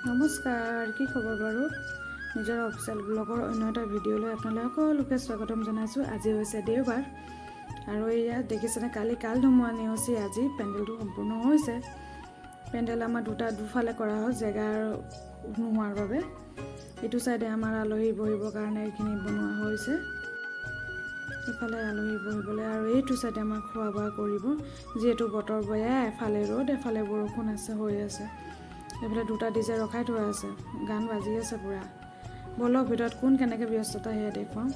নমস্কাৰ, কি খবৰ বাৰু? নিজৰ অফিচিয়েল ব্লগৰ অন্য এটা ভিডিঅ'লৈ আপোনালোক সকলোকে স্বাগতম জনাইছোঁ। আজি হৈছে দেওবাৰ আৰু এয়া দেখিছেনে, কালি কাল ধুমুহা নেওচি আজি পেণ্ডেলটো সম্পূৰ্ণ হৈছে। পেণ্ডেল আমাৰ দুটা দুফালে কৰা হ'ল জেগাৰ নোহোৱাৰ বাবে। ইটো চাইডে আমাৰ আলহী বহিবৰ কাৰণে এইখিনি বনোৱা হৈছে, ইফালে আলহী বহিবলৈ আৰু এইটো চাইডে আমাৰ খোৱা বোৱা কৰিব। যিহেতু বতৰ বেয়া, এফালে ৰ'দ এফালে বৰষুণ আছে হৈ আছে। এইফালে দুটা ডিজে ৰখাই থোৱা আছে, গান বাজি আছে পূৰা। ব'লক, ভিতৰত কোন কেনেকৈ ব্যস্ততা সেয়া দেখুৱাওঁ।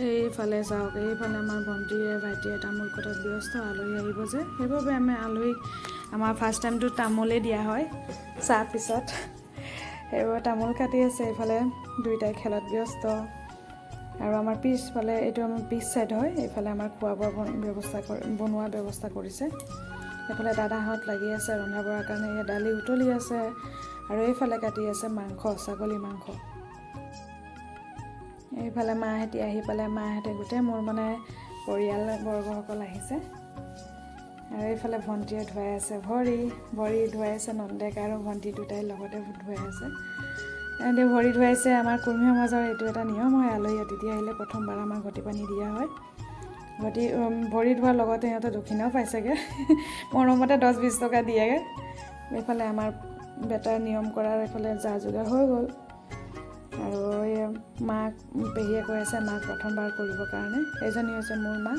এইফালে চাওক, এইফালে আমাৰ ভণ্টিয়ে ভাইটিয়ে তামোল কটাত ব্যস্ত। আলহী আহিব যে, সেইবাবে আমি আলহীক আমাৰ ফাৰ্ষ্ট টাইমটো তামোলেই দিয়া হয় চাহ পিছত, সেইবাবে তামোল কাটি আছে। এইফালে দুয়োটাই খেলত ব্যস্ত আৰু আমাৰ পিছফালে, এইটো আমাৰ পিছ চাইড হয়, এইফালে আমাৰ খোৱা বোৱা ব্যৱস্থা বনোৱা ব্যৱস্থা কৰিছে। এইফালে দাদাহঁত লাগি আছে ৰন্ধা বঢ়াৰ কাৰণে। ইয়াত দালি উতলি আছে আৰু এইফালে কাটি আছে মাংস, ছাগলী মাংস। এইফালে মাহঁতি আহি পালে। মাহঁতে গোটেই মোৰ মানে পৰিয়াল বৰ্গসকল আহিছে। আৰু এইফালে ভণ্টিয়ে ধুৱাই আছে ভৰি, ভৰি ধুৱাই আছে। নন্দেক আৰু ভণ্টি দুটাই লগতে ধুৱাই আছে। এনেকৈ ভৰি ধুৱাইছে। আমাৰ কুৰ্মী সমাজৰ এইটো এটা নিয়ম হয়, আলহী অতিথি আহিলে প্ৰথমবাৰ আমাৰ ঘটি পানী দিয়া হয়। ঘটি ভৰি ধোৱাৰ লগতে সিহঁতে দক্ষিণাও পাইছেগৈ, মৰমতে 10-20 টকা দিয়েগৈ। এইফালে আমাৰ বেটাৰ নিয়ম কৰাৰ এইফালে যা যোগাৰ হৈ গ'ল। আৰু এই মাক পেহীয়ে কৈ আছে মাক প্ৰথমবাৰ কৰিবৰ কাৰণে। এইজনী হৈছে মোৰ মা।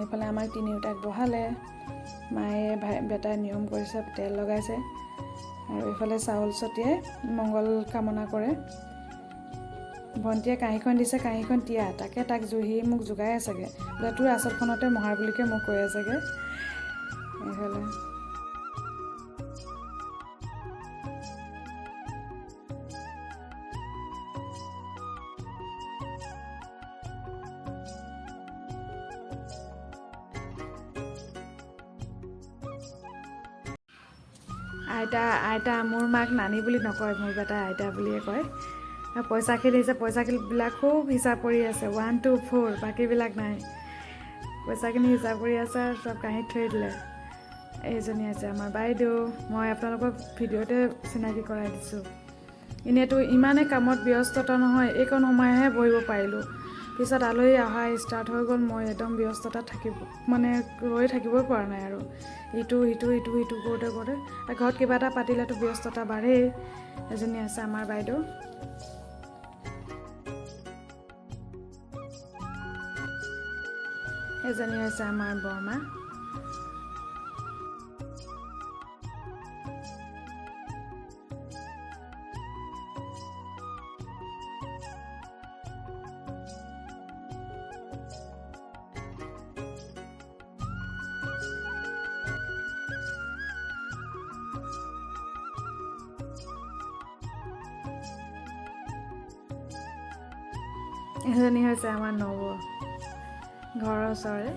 এইফালে আমাক তিনিওটাক বহালে। মায়ে ভাই বেটাই নিয়ম কৰিছে, তেল লগাইছে আৰু এইফালে চাউল ছটিয়াই মংগল কামনা কৰে। ভণ্টিয়ে কাঁহীখন দিছে, কাঁহীখন তিয়া তাকে তাক জুহি মোক জোকাই আছেগৈ, বোলে তোৰ আচলখনতে মহাৰ বুলিকে মোক কৈ আছেগৈ। এইফালে আইতা, আইতা। মোৰ মাক নানী বুলি নকয়, মোৰ বেটা আইতা বুলিয়ে কয়। আৰু পইচাখিনি দিছে, পইচাবিলাক খুব হিচাপ কৰি আছে, ওৱান টু ফ'ৰ, বাকীবিলাক নাই। পইচাখিনি হিচাপ কৰি আছে আৰু চব কাঁহীত থৈ দিলে। এইজনী আছে আমাৰ বাইদেউ, মই আপোনালোকক ভিডিঅ'তে চিনাকি কৰাই দিছোঁ। এনেইতো ইমানেই কামত ব্যস্ততা নহয়, এইকণ সময়হে বহিব পাৰিলোঁ। পিছত আলহী অহা ষ্টাৰ্ট হৈ গ'ল, মই একদম ব্যস্ততাত থাকিব মানে ৰৈ থাকিবই পৰা নাই আৰু ইটো সিটো ইটো সিটো কৰোঁতে কৰোঁতে। ঘৰত কিবা এটা পাতিলেতো ব্যস্ততা বাঢ়েই। এজনী আছে আমাৰ বাইদেউ। এজনী হৈছে আমাৰ বৰমা। এজনী হৈছে আমাৰ নবৌ, ঘৰৰ ওচৰৰে।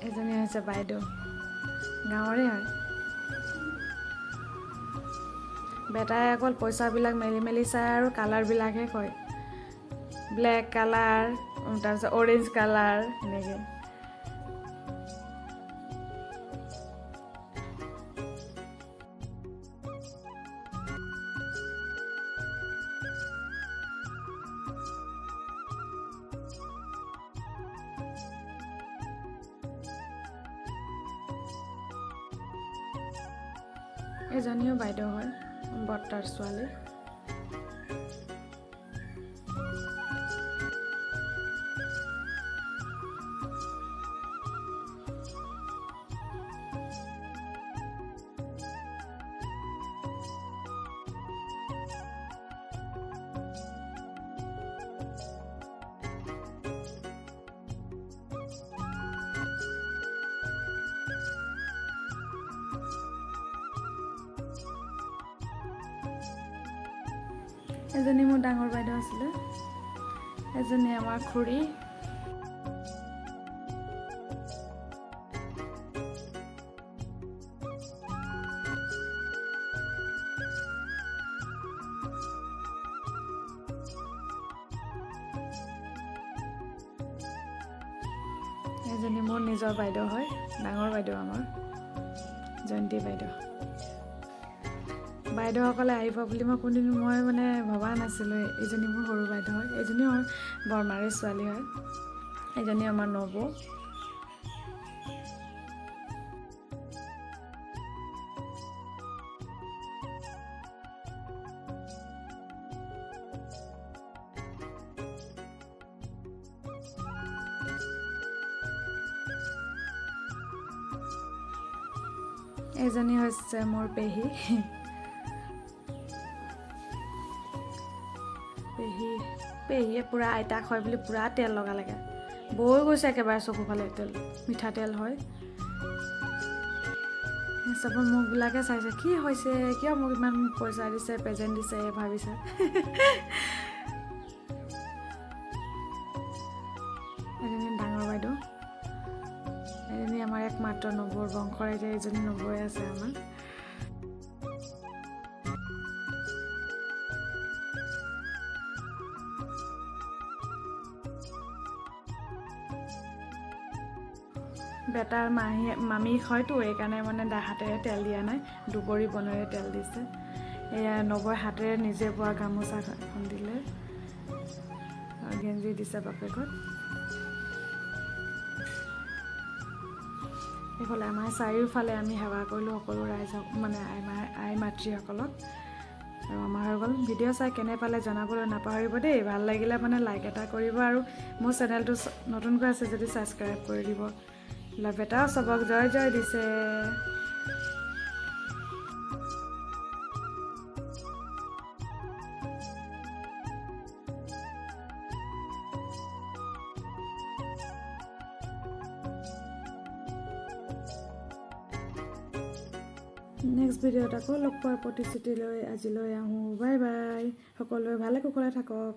এজনী হৈছে বাইদেউ, গাঁৱৰে হয়। বেটাই অকল পইচাবিলাক মেলি মেলি চায় আৰু কালাৰবিলাকহে কয়, ব্লেক কালাৰ, তাৰপিছত অৰেঞ্জ কালাৰ, এনেকৈ। এজনীও বাইদেউ হয়, বৰ্তাৰ ছোৱালী। এজনী মোৰ ডাঙৰ বাইদেউ আছিলে। এজনী আমাৰ খুৰী। এজনী মোৰ নিজৰ বাইদেউ হয়, ডাঙৰ বাইদেউ আমাৰ, জয়ন্তী বাইদেউ। বাইদেউসকলে আহিব বুলি মই কোনোদিন মই মানে ভবা নাছিলোঁ। এইজনী মোৰ সৰু বাইদেউ হয়, এইজনী বৰমাৰে ছোৱালী হয়, এইজনী আমাৰ নবৌ। এইজনী হৈছে মোৰ পেহী। পেহী পেহীয়ে পূৰা আইতাক হয় বুলি পূৰা তেল লগালেগে, বৈ গৈছে একেবাৰে চকু ফালে তেল, মিঠাতেল হয়। চবৰ মুখবিলাকে চাইছে কি হৈছে, কিয় মোক ইমান পইচা দিছে, প্ৰেজেণ্ট দিছে ভাবিছে। এজনী ডাঙৰ বাইদেউ, এজনী আমাৰ একমাত্ৰ নবৌৰ বংশৰ, এতিয়া এজনী নবৌৱে আছে আমাৰ। বেটাৰ মাহী মামী হয়তো, এইকাৰণে মানে হাতেৰে তেল দিয়া নাই, দুবৰি বনেৰে তেল দিছে। এয়া নবৌৰ হাতেৰে নিজে বোৱা গামোচা এখন দিলে, গেঞ্জি দিছে বাপেকত। এইফালে আমাৰ চাৰিওফালে আমি সেৱা কৰিলোঁ সকলো ৰাইজক, মানে আই মাতৃসকলক। আৰু আমাৰ হৈ গ'ল। ভিডিঅ' চাই কেনে পালে জনাবলৈ নাপাহৰিব দেই। ভাল লাগিলে মানে লাইক এটা কৰিব আৰু মোৰ চেনেলটো নতুনকৈ আছে যদি ছাবস্ক্ৰাইব কৰি দিব। বেটাও চবক জয় জয় দিছে। নেক্সট ভিডিঅ'ত আকৌ লগ পোৱাৰ প্ৰতিশ্ৰুতি লৈ আজিলৈ আহোঁ। Bye bye. সকলোৱে ভালে কুশলে থাকক।